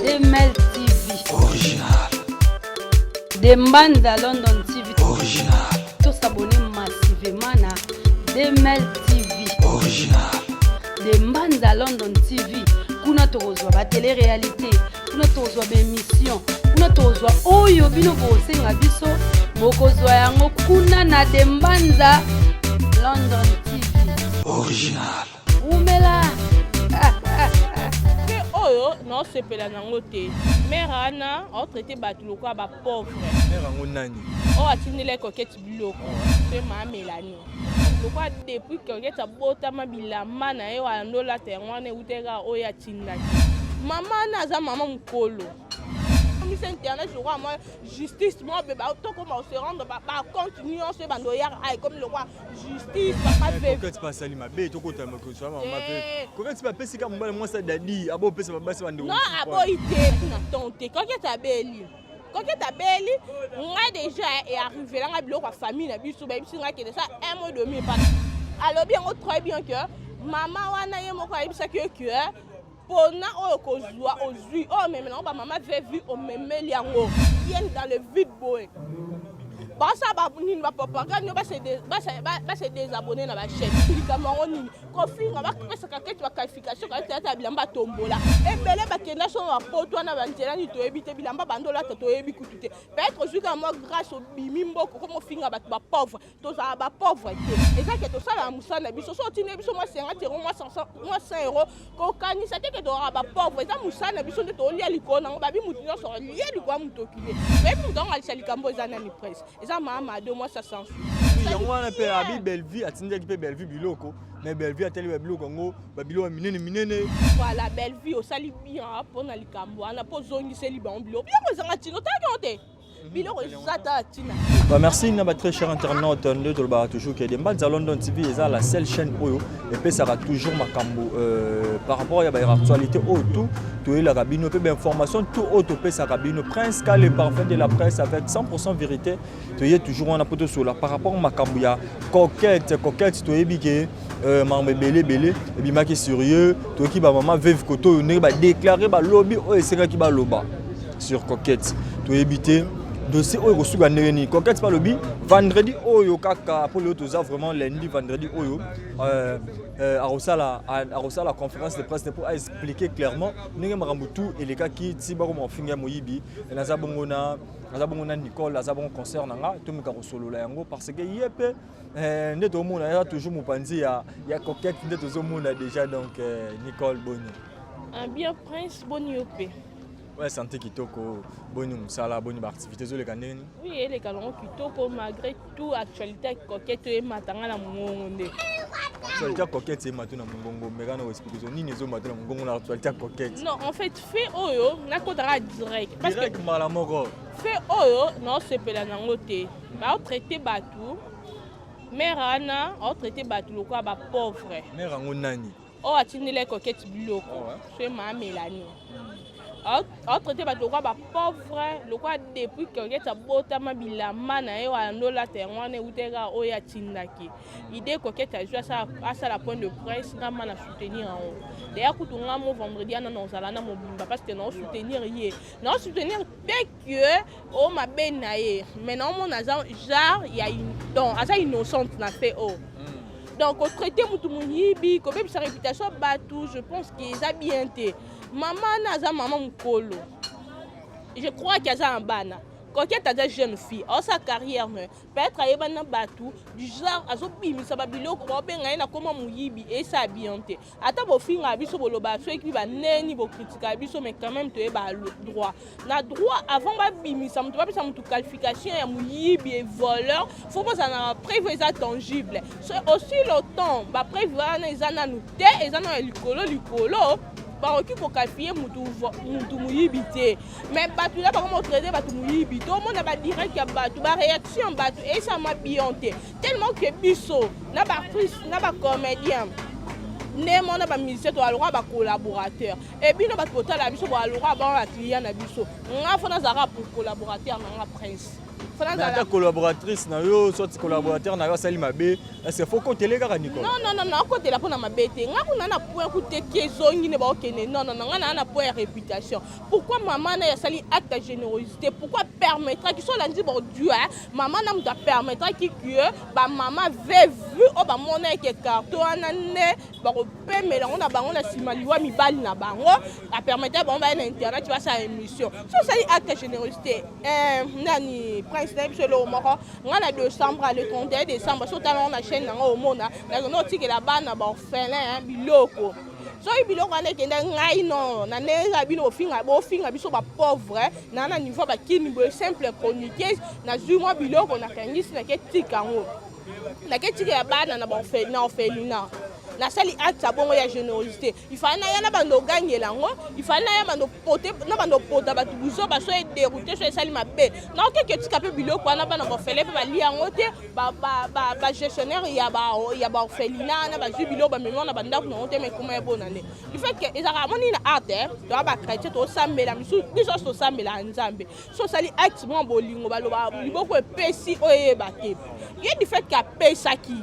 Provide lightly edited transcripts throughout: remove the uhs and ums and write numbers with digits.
Demel TV. Original. De Mbanza London TV. Original. To s'abonner massivement na Demel TV. Original. De Mbanza London TV. Kuna tokozwa ba télé réalité, kuna tokozwa ba émission, kuna tokozwa oyo bino bosenga biso, bokozwa yango kuna na De Mbanza London TV. Original. Umela. Mpe oyo naosepela nango te, mare wana aotraite bato lokola bapauvre. Mare yango nani? Oyo atindela Coquette biloko mpe maa Mélanie, lokola depuis Coquette abotama, bilamba na ye oyo andolata yango wana eutaki kaka oyo atindaki. Mama wana aza mama mokolo misa internet lokola mwa justice mwa be tokoma ose rendre bacompte nyonso ebanda oyaka ai comme lokola justice papa veve. Coquette mpe asali mabe, tokota mokolo mama Eh. mpe Coquette mpe apesi kaka mobali mwasi dadi abopesa babasi bandeko. Non, aboyi te na ton te. Coquette abeli, Coquette abeli. Ngai déjà earrivelanga biloko ya famille na biso, bayebisi ngai kende sa un mois demi epa alobi yango très bien que mama wana ye moko ayebisaki yo ke mpona oyo kozwa ozwi oyo omemela yango bamama vevi, omemeli yango bien dans le vide boye, basala nini, bapropagande oyo base désabonner na bachaîne. Likambo yango nini? Kofinga, bapesaka keti baqualification kati ya bilamba tombola ebele, bakenda so bapoto wana banzela nini toyebi te, bilamba bandolata toyebi kutu te. Peut-être ozwi kaka mwa grâce, obimi mboka, okoma ofinga bato bapauvre. Tozala bapauvre te, eza ke tosalaka mosala na biso. So otindi biso mwa 50 euro, mwa 100 euro, kokanisa te ke tozalaka bapauvre. Eza mosala na biso nde tolia likolo nango. Babi motu nyonso lia likolo ya moto okile, toyebi moto yango alisa likambo. Eza nani? Presse eza mama Mado mwasi asansu. Yango wana mpe abi Bellevue atindaki mpe Bellevue biloko, mais Bellevue atali babiloko yango, babiloko ya minene minene. Voilà, Bellevue osali bien mpona likambo wana, mpo ozongiseli bango biloko. Biloko ezanga ntina, otalaki yango te, biloko eza ta ntina. Bah, merci na ba très cher internaute. Nde tolobaka toujours ke Mbanza London TV eza la seule chaîne oyo epesaka toujours makambo par rapport ya baactualité oyo tout toyelaka bino mpe bainformation tout oyo topesaka bino. Prince Ka, le parfum de la presse avec 100 vérité. Toye toujours wana mpo tosola par rapport makambo ya Coquette. Coquette, toyebi ke makambo ebele ebele ebimaki sérieux. Toyoki bamama veuve koto oyo ndenge badéclare, balobi oyo esengaki baloba sur Coquette. Toyebi te dossier oyo ekosuka ndenge nini. Coquette balobi vendredi oyo kaka, mpo lelo toza vraiment lundi, vendredi oyo akosala conférence de presse mpo aexpliquer clairement ndenge makambo tout elekaki ti bakoma kofinga ya moyibi. Naza bongo na Nicole, aza bongo concert na nga, tomeka kosolola yango parce que ye mpe nde tozomona eza toujours mopanzi ya Coquette, nde tozomona déjà. Donc Nicole, boni? Ah, bien Prince, boni yo mpe? Ouais, santé kitoko. Boni mosala? Boni baactivité ezoleka ndenge nini? Oui, eleka nango kitoko malgré tout. Actualité ya Coquette oyo ematanga na mongongo nde. Actualité ya Coquette ematu na mongongo, meka na koexpliquer so nini ezomatu na mongongo na actualité ya Coquette. Non, en fait, fait oyo nakotaka direct parce que Direct, mbala moko. Fait oyo naosepela nango te, baotraite bato, mare wana aotraite bato lokola bapauvre. Mare yango nani? Oyo atindela Coquette biloko so maa Mélanie aotraite bato lokola bapauvre, lokola depuis Coquette abotama, bilamba na ye oyo andolata yango wana eutaki kaka oyo atindaki. Idée Coquette azwi asala point de presse, nga ma na soutenir yango. D'ailleurs kutu nga mo vendredi wana naozala na mobimba parce que naosoutenir ye, naosoutenir te que oyo mabe na ye, mais naomona aza genre ya, donc aza innocente na fait oyo. Donc kotraite mutu moyibi, kobebisa réputation ya bato, je pense que eza bien te. Mama wana aza mama mokolo, je crois ke aza na bana. Coquette aza jeune fille, aosala carrière na ye, peut-être ayebani na bato du genre, azobimisa babiloko, baobenga ye na koma moyibi, esala bien te. Ata bofingaka biso, boloba soki baneni, bokritikaka biso, mais quand même toyeba droit na droit. Avant babimisa moto, bapesa moto qualification ya moyibi e voleur, faut bozala na bapreuve eza tangible. So aussi longtemps bapreuve wana eza nanu te, eza nano ya likolo likolo, bakoki koqualifier mutu moyibi te. Mais bato na bango motraite bato moyibi, tomona badirect ya bato, baréaction ya bato esama bien te, tellement que biso na baactrice na bacomédien nde mona bamusicien toaloka bacollaborateur e bino bato botala biso, boaloka bango baclient na biso. Nga fo nazalaka pour collaborateur na nga Prince. Mais ata collaboratrice na yo, soit collaborateur na yo asali mabe, est-ce que faut kotele kaka, Nicole? Non, non, non, nakotela mpona mabe te. Nga kuna na point kuteki ezongi nde baokende. Non, non, non, nga naa na point ya réputation. Pourquoi mama na ye asali acte ya générosité? Pourquoi permettraki so olandi bordure mama na moto apermettraki que bamama veuve oyo bamona eke carton wana nde bakopemela yango na bango na nsima liwa mibali na bango, apermettre bango baya na internet, basala émission? So osali acte ya générosité, nani, Prince, nayebi biso eloko moko. Nga na décembre, le 31 décembre, so otala ngo na chaîne nango, omona nakende otikela bana baorphelin biloko. Soki biloko wana ekende, ngai non, na ndenge kaka bino bofinga, bofinga biso bapauvre na niveau bakini boye, simple chroniqueuse, nazwi mwa biloko, nakangisi, naketika yango, naketikela bana na orphelinat. Nasali acte ya bongo ya générosité. Ifale naya na bando ogangela yango, ifale naya bando pote na bando pota bato buzoba. So edérouté, so esali mabe, naokeke tika mpe biloko wana, bana baorphelin mpe balia yango te. Bagestionnaire ya baorphelinat wana bazwi biloko, bamemi na bandako nango te. Mekoma ebona nde du fait que ezalaka moni na arte. Toya bachrétien, tosambela misu biso nyonso, tosambela Nzambe. So osali acte mwa bolingo, baloba liboko epesi oyo eyeba te ye. Du fait que apesaki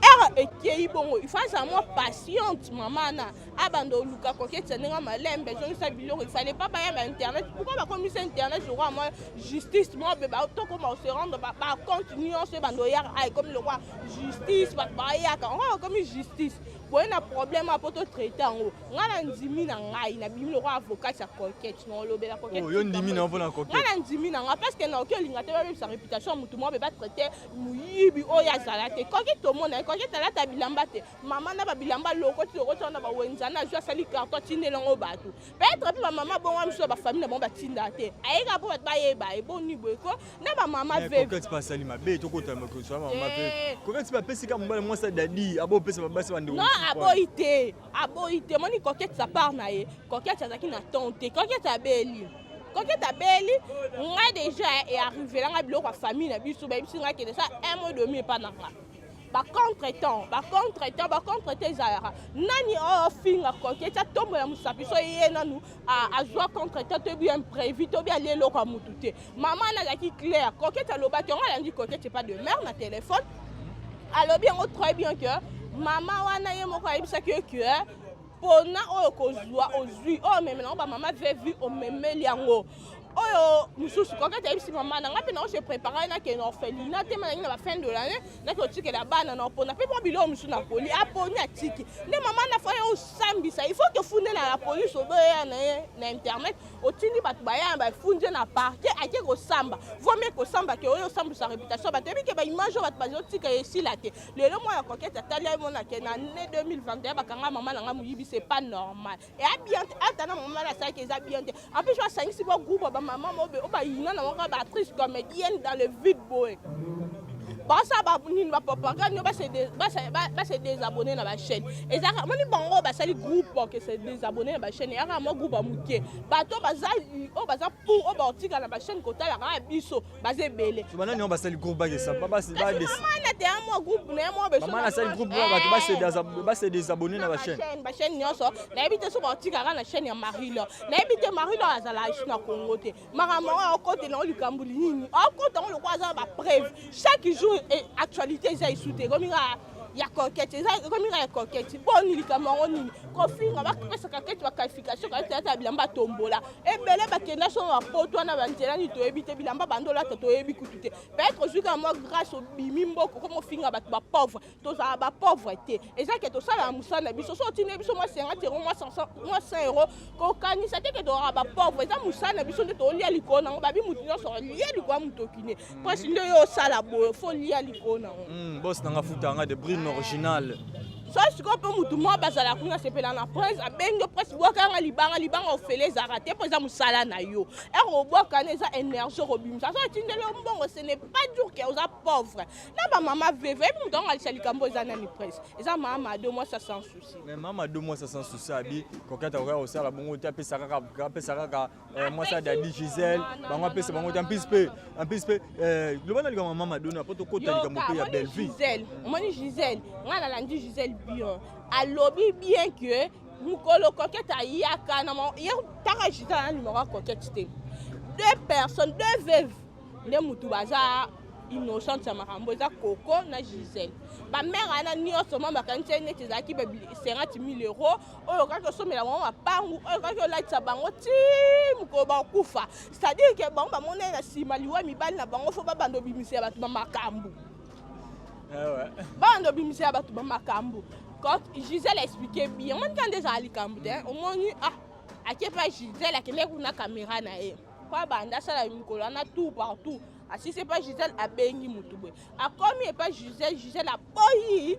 ere ekei bongo, il faut azala mwa patiente. Mama na abanda oluka koketisa ndenge malembe ezongisa biloko. Il fallait pas baya ba internet. Pourquoi bakomisa internet lokwa mwa justice mwa be tokoma ose rendre bacompte nyonso ebanda oyaka? Ai, ekomi lokwa justice, bato bayaka ngo, bakomi justice boye na problème apo totraite yango. Ngai na ndimi na ngai, nabimi lokwa avocat ya Coquette, na olobela Coquette. Yo ndimi na mpona Coquette? Ngai na ndimi na ngai, parce que naoki olinga te babebisa réputation ya motu moko be batraite moyibi oyo azala te. Coquette, tomona ye, Coquette alata bilamba te. Mama na babilamba lokoti lokoti wana, bawenza na azwi, asali carton, atindeli yango bato. Peut-être mpe bamama bongo miso ya bafamille na bango batinda te, ayeka mpo bato bayeba eboni boye ko na bamama veuve. Coquette mpe asali mabe. Tokota mama veuve. Coquette mpe apesi kaka mobali mwasi dadi, abopesa babasi bandeko. Non, aboyi te, aboyi te. Moni Coquette, sa part na ye, Coquette azalaki na temps te. Coquette abeli, Coquette abeli. Ngai déjà earrivelanga biloko ya famille na biso, bayebisi ngai kende sa un mois demi epa na nga. Bacontretemps, bacontretemps, bacontretemps ezalaka. Nani oyo ofinga Coquette atombola mosapi? So ye nanu azwa contretemps, toyebi imprévu, toyebi alia eloko ya mutu te. Mama na azalaki claire. Coquette alobaki yango, alandi Coquette pas de mare na téléphone, alobi yango très bien que mama wana ye moko ayebisaki yo que mpona oyo kozwa, ozwi oyo omemela yango bamama veuve, omemeli yango oyo mosusu. Coquette ayebisi mama na ngai mpe nango se prépare, nakende orphelinat te, manangi na bafin de l'année, nake otikela bana na opona mpe mwa biloko mosusu na poli. Aponi, atiki nde mama na fa ye osambisa. Il faut tofundela na police. Oboya na ye na internet, otindi bato baya, bafundi ye na parquet, ake kosamba. Vomi kosamba ke oyo osambwisa réputation bato. Yebi ke baimage oyo bato bazotika esila te. Lelo mwa ya Coquette atali, ayemona ke na année 2021 bakanga mama na ngai moyibi. C'est pas normal, eya bien te. Ata na mama na asalaki, eza bien te. En plus basangisi ba groupe ya bamama mo oyo bayina na moko baactrice comédienne dans le vide boye, basala banini, bapropagande oyo base désabonné na bachaîne. Ezalaka moni bango basali groupe ke se désabonné na bachaîne, eyaka mwa groupe ya moke. Bato baza oyo baza pour oyo baotika na bachaîne kotalaka kaka biso, baza ebele. Banani oyo basali groupe bakesa? Mama na te ya mwa groupe na ye mwa. Mama nasali groupe oyo bato base désabonné na bachaîne. Bachaîne nyonso nayebi te. So baotikaka na chaîne ya Marie-Laure, nayebi te. Marie-Laure azala isu na Congo te. Makambo yango akotela yango likambo nini? Akota yango lokola aza na bapreuve. Chaque jour actualité eza esu te, ekomi kaka ya Coquette, eza ekomi kaka ya Coquette. Boni likambo yango nini? Kofinga, bapesaka keti baqualification kati ata bilamba tombola ebele, bakenda so bapoto wana, banzela nini toyebi te, bilamba bandolata toyebi kutu te. Peut-être ozwi kaka mwa grâce, obimi mboka, komo ofinga bato bapauvre. Tozala bapauvre te, eza ke tosalaka mosala na biso. So otindi biso mwa 50 euro, mwa 100 euro, kokanisa te ke tozalaka bapauvre. Eza mosala na biso nde tolia likolo nango. Babi motu nyonso lia likolo ya moto okine Prince nde yo osala boye, fo lia likolo nango. Boss nanga futanga de brine original. So sikoyo mpe motu moko bazala kuna, sepela na Prince, abengi Prince, bwakanga libanga. Libanga ofele ezalaka te, mpo eza mosala na yo. Ere obwakana, eza énergie okobimisa. So etindeli yo mbongo, ce n'est pas dur ke oza pauvre. Na bamama veuve, ebi moto yango alisa likambo eza nani, Prince? Eza mama Mado, mwasi sans souci. Mais mama Mado, mwasi sans souci, abi Coquette akoka kosala bongo te. Apesa kaka mwasi ya Dadi Gisele bango, apesa bango te. En plus mpe loba na likambo mama Madonna, po tokota likambo mpe ya Bellevue. Gisele, omoni Gisele, ngai nalandi Gisele bien, alobi bien que mokolo Coquette ayaka na ye, taka Gisele na numéro ya Coquette te. Deux personnes, deux veuves. Nde mutu baza innocente ya makambo eza Coco na Gisèle. Ba mère wana nyonso ma bakanisi ye neti ezalaki ba 50 000 euros oyo okaki osomela bango mapangu, oyo okaki olatisa bango ti mokolo bakokufa. C'est-à-dire que bango bamoni ye na nsima liwa mibali na bango, fo babanda obimisela bato bamakambo. Babanda obimisela bato bamakambo. Quand Gisèle a expliqué bien, omoni kaka nde ezala likambo te, omoni ah ake pa Gisèle, akendeki kuna caméra na ye po abanda asala mikolo wana tout partout, asisi epa Gisèle, abengi motu boye, akomi epa Gisèle, Gisèle aboyi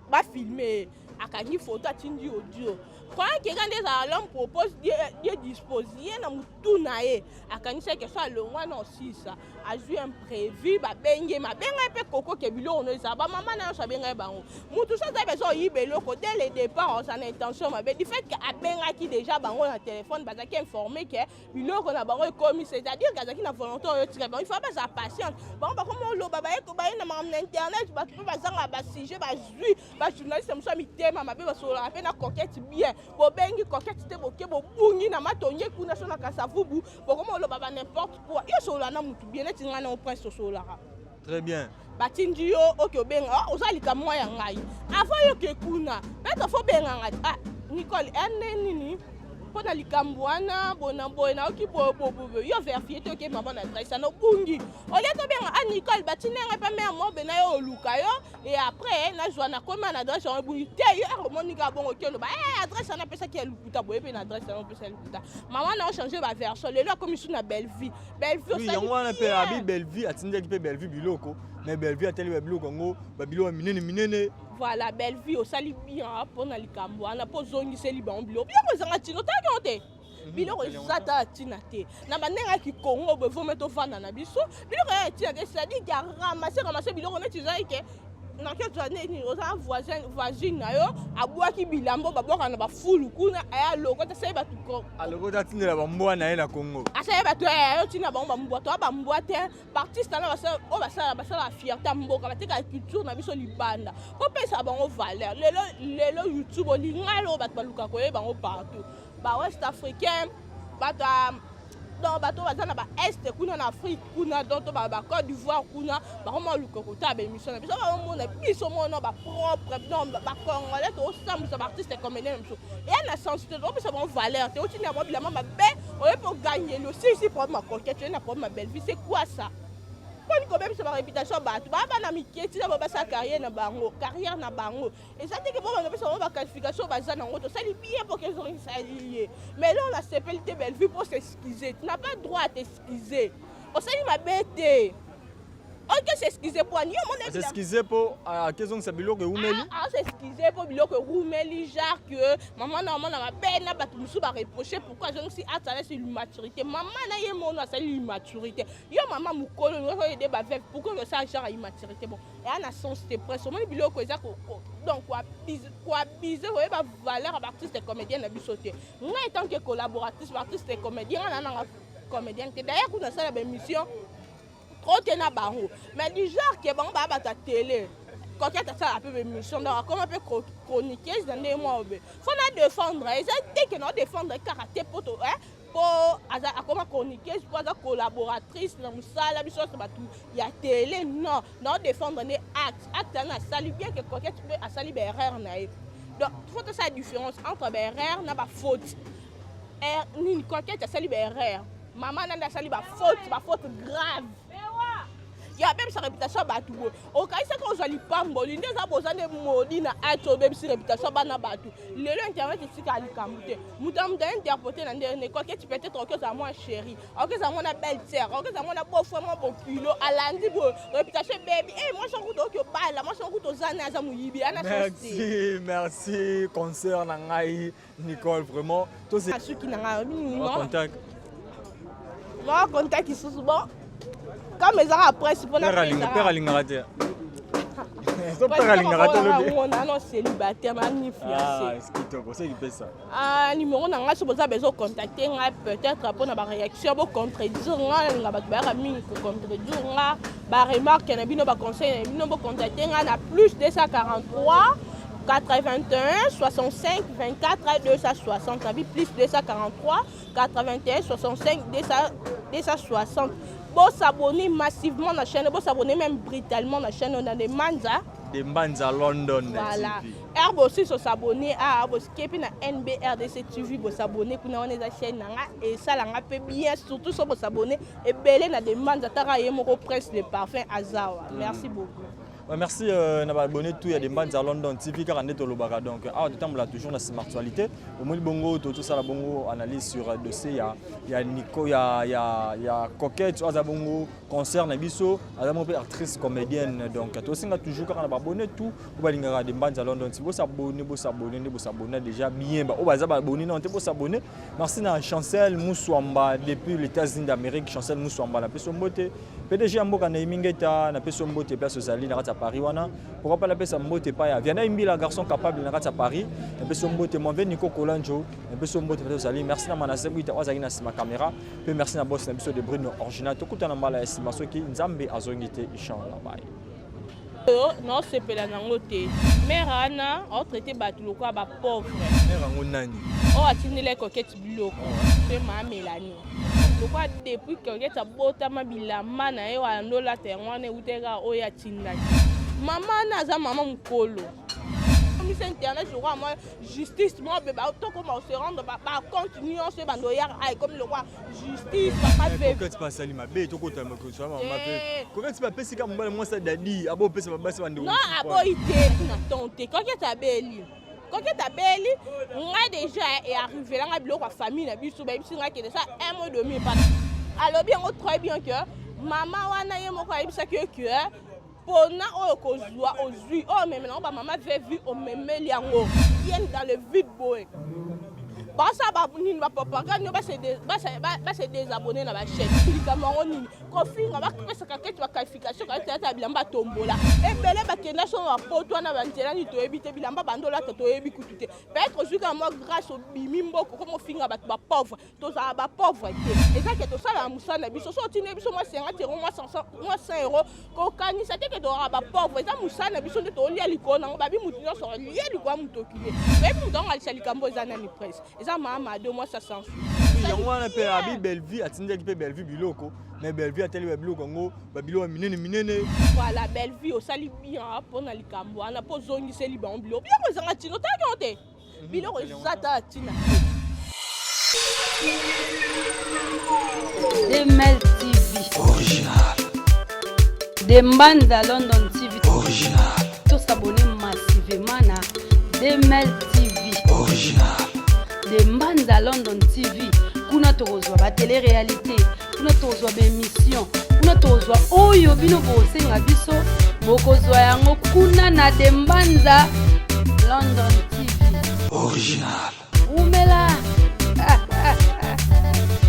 bafilme ye, akangi photo, atindi audio, croyant que nde ezala l'homme propose, Dieu dispose. Ye na motu na ye akanisaki so alongwa na osisa, azwi imprévu, babengi ye, mabenga ye mpe koko ke biloko no ezala bamama na nyonso, abenga ye bango. Motu so aza besoin oyiba eloko, dès le départ oza na intention mabe. Du fait que abengaki déjà bango na téléphone, bazalaki informé ke biloko na bango ekomi, c'est-à-dire ke azalaki na volonté oyo tika bango, il faut bazala patiente. Bango bakoma oloba, baye baye na makambo na internet, bato mpe bazanga basujet, bazwi bajournaliste mosusu ya mitema mabe, basololaka mpe na Coquette bien. Bobengi Coquette te, boke bobungi na Matonge kuna so na Kasavubu, bokoma oloba ba n'importe quoi. Yo solola na mutu bien neti ngai na Prince tosololaka. Très bien. Batindi yo oke obenga, oza likambo mwa ya ngai avant yo ke kuna, peut-être fo benga ngai: "Ah Nicole, ende nini mpo na likambo wana bona boye, nayoki boye boye." Yo vérifie te, oke mama na adresse ana obungi, olie tobenga: "Ah Nicole, batindi ngai mpe mare mobe na yo, oluka yo et après nazwa nakomi na adresse yango ebungi te." Yo omoni kaka bongo, oke oloba adresse wana apesaki ya lukuta boye, mpe na adresse yango opesa ya lukuta. Mama na ochange baversion, lelo akomi su na Bellevue. Bellevue. Yango wana mpe abi Bellevue atindaki mpe Bellevue biloko, mais Bellevue atali babiloko yango, babiloko ya minene minene. Voilà, Bellevue osali bien mpona likambo wana, mpo ozongiseli bango biloko. Biloko ezanga ntina, otalaki yango te, biloko eza ta ntina te na bandenge ya kikongo boye. Vome tovanda na biso, biloko ya ntina te, c'est-à-dire ke aramasse ramasse biloko neti ezali ke nakezwa nini, oza voisin, voisine na yo abwaki bilamba babwaka na bafulu kuna, aya lokota, asali bato. Alokota, atindela bambwa na ye na Congo. Asali bato yo ntina bango bambwa, toa bambwa te. Baartiste wana oyo basala, basala fierté ya mboka, batekaka culture na biso libanda, popesa bango valeur. Lelo lelo YouTube olinga lelo, bato balukaka koyeba bango partout, bawest africain, bato donc bato baza na baest kuna na Afrique kuna, donc to bacôte d'Ivoire kuna, bakoma luka kotala baémission na biso, baomona biso mona bapropre. Donc bacongolais tosambwisa baartiste comédien na biso, eya na sens te. Topesa bango valeur te, otinda bango bilamba mabe, oye mpe ogangeli osilisi problème ya Coquette, oye na problème ya Bellevue. C'est quoi ça? Mponi kobebisa baréputation ya bato baa bana mike, ntina bo basala carrière na bango. Carrière na bango eza teke bo banopesa bango baqualification baza nango. Tosali bien mpo kezongisali ye, mais lelo nasepeli te. Bellevue, mpo s'excuser, tu n'as pas droit à t'excuser, osali mabe te, oke s'excuser mpo ani yo mona. S'excuser mpo akezongisa biloko ewumeli. As'excuse mpo biloko ewumeli, genre que mama na mama na mabe na bato mosusu bareproche pourquoi azongisi asalasi l'immaturité. Mama na ye mono asali l'immaturité. Yo mama mokolo oyo baveuve, pourquoi osala genre ya immaturité? Bon, eya na sens te. Presque omoni biloko eza donc koabuse, koyeba valeur ya baartiste comédien na biso te. Ngai en tant que collaboratrice baartiste comédien, ngai na nanga comédien te d'ailleurs, kuna asala baémission trop te na bango, mais du genre ke bango baya bato ya télé. Coquette asala mpe baémission, donc akoma mpe chroniqueuse na ndenge mwa obe, fo na défendre. Eza te ke na odéfendre kaka te po mpo akoma chroniqueuse, mpo aza collaboratrice na mosala biso nyonso bato ya télé. Non, na odéfendre nde acte wana asali bien ke Coquette mpe asali baerreur na ye. Donc faut tosala différence entre baerreur na bafaute. Nini, Coquette asali baerreur, mama nande asali bafaute, bafaute grave ya abebisa réputation ya bato boye. Okanisaki ozwa lipamboli nde eza boza nde modi na ate, obebisi réputation ya bana bato. Lelo internet esika ya likambo te, moto ya moto ainterpréter na ndenge. Coquette peut-être oki ozala mwa chéri, oki ozala mwana belle sœur, oki ozala mwana beau-frère, mwa bokilo alandi boye, réputation ebebi. E mwasi kuta oki obala mwasi kuta oza ne aza moyibi ana. Merci, merci concert na ngai Nicole, vraiment. Asuki na ngai. Contact. Mwa contact lisusu, bon, comme ezaka presse mpona Père alingaka te, so père alingaka te, olobi. Nano célibataire, nani fiancé. Kitoko, soki pesa. Numéro na ngai, so boza besoin contacter ngai peut-être mpona baréaction, bocontredire ngai, nalinga bato bayaka mingi kocontredire nga, baremarque na bino, baconseil na bino, bocontacte ngai na plus 243 81 65 24 260. Nabi plus 243 81 65 260. Bosabonner massivement na chaîne, bosabonner même brutalement na chaîne oyo na De Mbanza. De Mbanza London. Voilà. R bosi osabonner a bosike mpe na NBRDC TV, bosabonner kuna. Wana eza chaîne na nga, esalanga mpe bien, surtout so bosabonner ebele na De Mbanza. Taka ye moko Prince le Parfum azawa. Merci beaucoup. Ouais, merci na baabonné tout ya De Mbanza London TV. Kaka nde tolobaka, donc awa totambola toujours na nsima actualité. Omoni bongo, totosala bongo analyse sur dossier ya Nico, ya Coquette oyo aza bongo concert na biso, aza bongo mpe actrice comédienne. Donc tosenga toujours kaka na baabonné tout oyo balingaka De Mbanza London TV, bosabonner, bosabonner nde bosabonner déjà bien. Oyo baza baabonné nano te, bosabonner. Merci na Chancel Muswamba depuis les États-Unis d'Amérique. Chancel Muswamba, napesi yo mbote. PDG ya mboka Naomi Ngeta, napesi yo mbote place ozali na kati ya Paris wana. Pourquoi pas napesa mbote epai ya Viana Imbila, garçon capable na kati ya Paris, napesi yo mbote. Monve Nico Kolanjo, napesi yo mbote place ozali. Merci na Manase Bwita oyo azalaki na nsima caméra, mpe merci na boss na biso de Bruno Original. Tokutana mbala ya nsima soki Nzambe azongi te, inchallah. Bye. Oyo naosepela nango te, mare wana aotraiter bato lokola bapauvre. Mare yango nani? Oyo atindela Coquette biloko mpe maa Mélanie, lokola depuis Coquette abotama, bilamba na ye wana nde olata yango wana eutaki kaka oyo atindaki. Mama wana aza mama mokolo. Komisa internet lokola mwa justice mwa be, tokoma ose rendre bacompte nyonso ebanda oyaka a ekomi lokola justice, papa veve. Coquette mpe asali mabe, tokota mama Coquette mpe apesi kaka mobali mwasi dadi abopesa babasi bandeko. Non, aboyi te na ton te. Coquette abeli, Coquette abeli. Ngai déjà earrivelanga biloko ya famille na biso, bayebisi ngai kende sa un mois demi pa alobi yango très bien que mama wana ye moko ayebisaki yo ke mpona oyo kozwa ozwi oyo omemela yango bamama vevi, omemeli yango bien dans le vide boye. Basala nini? Bapropagande nio base désabonner na bachaîne. Likambo yango nini? Kofinga, bapesaka keti baqualification kati ya bilamba, tombola ebele bakenda so bapoto wana, banzela nini toyebi te, bilamba bandolata toyebi kutu te. Peut-être ozwi kaka mwa grâce, obimi mboka, okoma ofinga bato bapauvre. Tozala bapauvre te, eza ke tosalaka mosala na biso. So otindi biso mwa 50 euro, mwa 100 euro, kokanisa te ke tozalaka bapauvre. Eza mosala na biso nde tolia likolo nango. Babi motu nyonso lia likolo ya moto okilie, oyebi moto yango alisa likambo. Eza nani presse? Eza mama Mado, mwasi asansu. Yango wana mpe abi Bellevue atindaki mpe Bellevue biloko, mais Bellevue atali babiloko yango, babiloko ya minene minene. Voilà, Bellevue osali bien mpona likambo wana, mpo ozongiseli bango biloko. Biloko ezanga ntina, otalaki yango te, biloko eza ta ntina te. DML TV. Original. De Mbanza London TV. Original. Tosabonner massivement na DML TV. Original. De Mbanza London TV. Kuna tokozwa batélé réalité, kuna tokozwa baémission, kuna tokozwa oyo bino bokosenga biso, bokozwa yango kuna na De Mbanza London TV. Original. Umela.